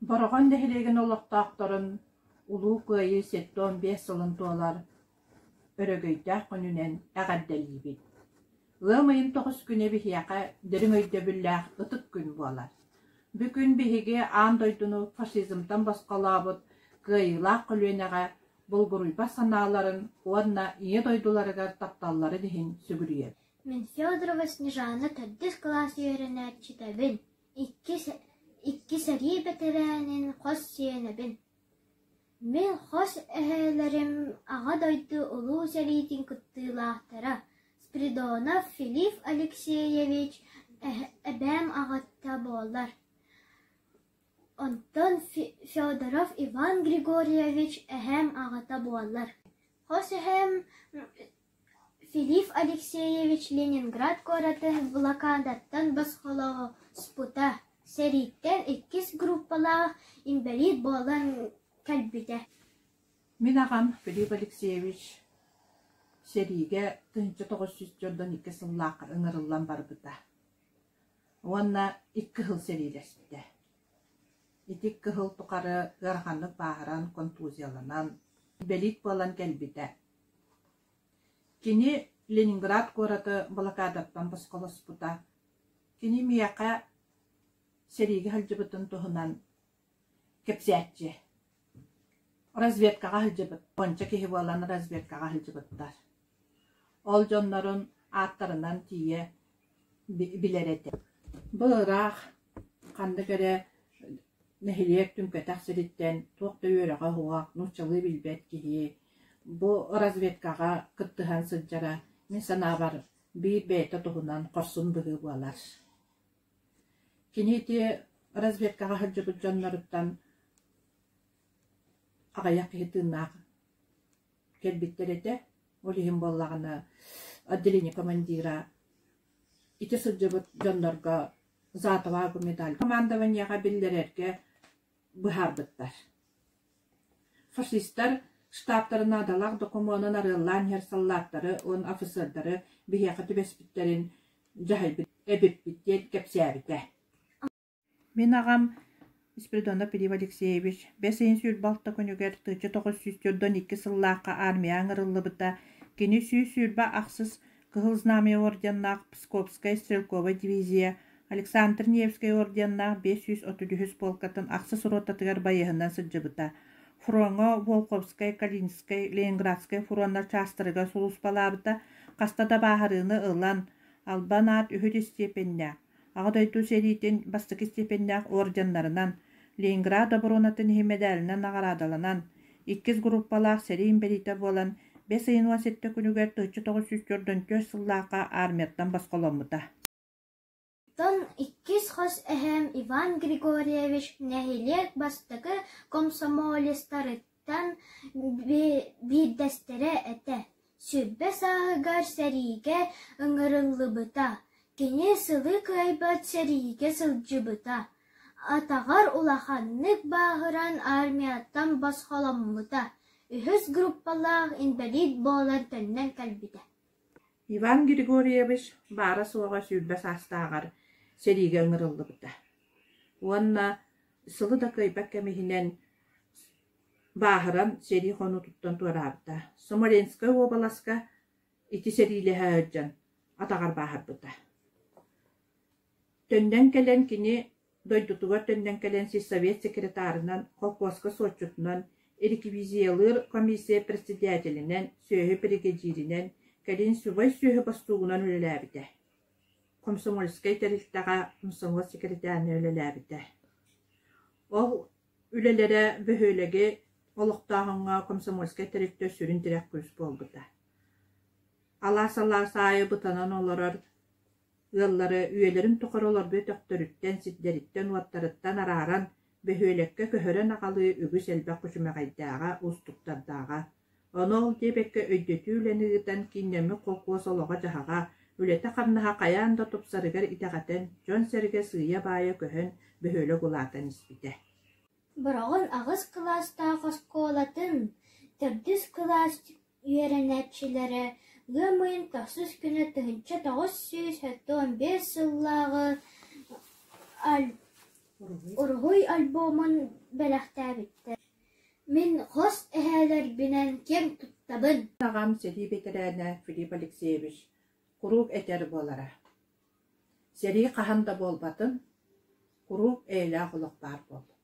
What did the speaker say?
Бороҕон нэһилиэгин олохтоохторун Улуу Кыайыы 75 сылын туолар өрөгөйдөөх күнүнэн эҕэрдэлиибит! Ыам ыйын тоҕус күнэ биһиэхэ дириҥ өйдөбүллээх ытык күн буолар. Бу күн биһиги аан дойдуну фашизмтан босхолообут кыайыылаах көлүөнэҕэ булгуруйбат санааларын уонна Ийэ дойдуларыгар тапталларын иһин сүгүрүйэбит. Мин Федорова Снежана төрдүс кылаас үөрэнээччитэбин. Икки сэрии бэтэрээнин хос сиэнэбин. Мин хос эһээлэрим Аҕа дойду Улуу сэриитин кыттыылаахтара Спиридонов Филипп Алексеевич эбээм аҕата буолар. Онтон Федоров Иван Григорьевич эһээм аҕата буолар. Хос эһээм Филипп Алексеевич Ленинград куоратын блокадаттан босхолоспута, сэрииттэн иккис группалаах инбэлиит буолан кэлбитэ. Мин аҕам Филипп Алексеевич сэриигэ 1942 сыллаахха ыҥырыллан барбыта уонна икки сыл сэриилэспитэ. Ити кыһыл тухары ыараханнык бааһыран, контузияланан, инбэлиит буолан кэлбитэ. Кини Ленинград куораты блокадаттан босхолоспута. Кини миэхэ сэриигэ сылдьыбытын туһунан кэпсээччи. Разведкаҕа сылдьыбыт, уонча киһи буолан разведкаҕа сылдьыбыттар. Ол дьоннорун ааттарынан тиийэ билэр этэ. Бу ыраах ханнык эрэ нэһилиэк түҥкэтэх сириттэн туох да үөрэҕэ суох, нууччалыы билбэт киһи бу разведкаҕа кыттыһан сылдьара, мин санаабар, биир бэйэтэ туһунан хорсун быһыы буолар. Кини ити разведкаҕа сылдьыбыт дьонноруттан аҕыйах киһи тыыннаах кэлбиттэр этэ. Ол иһин буоллаҕына отделение командира ити сылдьыбыт дьоннорго за отвагу медаль командованиеҕа биллэрэргэ быһаарбыттар. Фашистар штабтарын наадалаах докумуонун арыаллаан иһэр саллааттары уонна офицердары биһиэхэ түбэспиттэрин дьаһайбыт эбиппит диэн кэпсээбитэ. Мин аҕам Спиридонов Филипп Алексеевич бэс ыйын 26 күнүгэр 1942 сыллаахха армияҕа ыҥырыллыбыта. Кини 126 Кыһыл Знамя орденнаах Псковскай стрелковай дивизия, Александр Невскэй орденнаах 533 полкатын ахсыс ротатыгар байыаһынан сылдьыбыта. Фроҥҥа Волховскай, Калининскай, Ленинградскай фроннар чаастарыгар сулууспалаабыта, хаста да бааһырыыны ылан, Албан аат үһүс истиэпэннээх, Аҕа дойду сэриитин бастакы степеннээх орденнарынан, Ленинград оборонатын иһин мэдээлинэн наҕараадаланан, иккис группалаах сэрии инбэлиитэ буолан, бэс ыйын 17 күнүгэр 1944 сыллаахха армияттан босхоломмута. Оттон иккис хос эһээм Иван Григорьевич нэһилиэк бастакы комсомолецтарыттан биирдэстэрэ этэ. 20 сааһыгар сэриигэ ыҥырыллыбыта. Кини сылы кыайбат сэриигэ сылдьыбыта, атаҕар улаханнык бааһыран армияттан босхоломмута, үһүс группалаах инбэлиит буолан төннөн кэлбитэ. Иван Григорьевич баара-суоҕа 20 саастааҕар сэриигэ ыҥырыллыбыта уонна сылы да кыайбат кэм иһинэн бааһыран сэрии хонуутуттан туораабыта. Смоленскай уобаласка ити сэриилэһэ сылдьан атаҕар бааһырбыта. Төннөн кэлэн кини дойдутугар төннөн кэлэн сельсовет секретарынан, холкуоска суотчутунан, реквизиялыыр комиссия председателинэн, сүөһү биригэдьииринэн, кэлин субай сүөһү бостуугунан үлэлээбитэ. Комсомольскай тэрилтэҕэ комсомол секретарынан үлэлээбитэ. Ол үлэлэрэ бөһүөлэги олохтооһуҥҥа комсомольскай тэрилтэ сүрүн тирэх күүс буолбута. Алаас-алаас аайы бытанан олорор ыаллары үйэлэрин тухары олорбут өтөхтөрүттэн, сирдэриттэн-уоттарыттан арааран, бөһүөлэккэ көһөрөн аҕалыы үгүс элбэх күчүмэҕэйдээҕэ, уустуктардааҕа. Ону ол диэбэккэ өйдөтүү үлэни ыытан кииннэммит холкуос олоҕо-дьаһаҕа, үлэтэ-хамнаһа хайаан да тупсарыгар итэҕэтэн, дьон-сэргэ сыыйа-баайа көһөн, бөһүөлэк улаатан испитэ. Бороҕон аҕыс кылаастаах оскуолатын төрдүс кылаас үөрэнээччилэрэ ыам ыйын тохсус күнэ 1975 сыллааҕы. Уруһуй альбомун бэлэхтээбиттэр. Мин хос эһээлэрбинэн киэн туттабын. Аҕам сэрии бэтэрээнэ Филипп Алексеевич куруук этэр буолара: «Сэрии хаһан да буолбатын, куруук эйэлээх олох баар буоллун».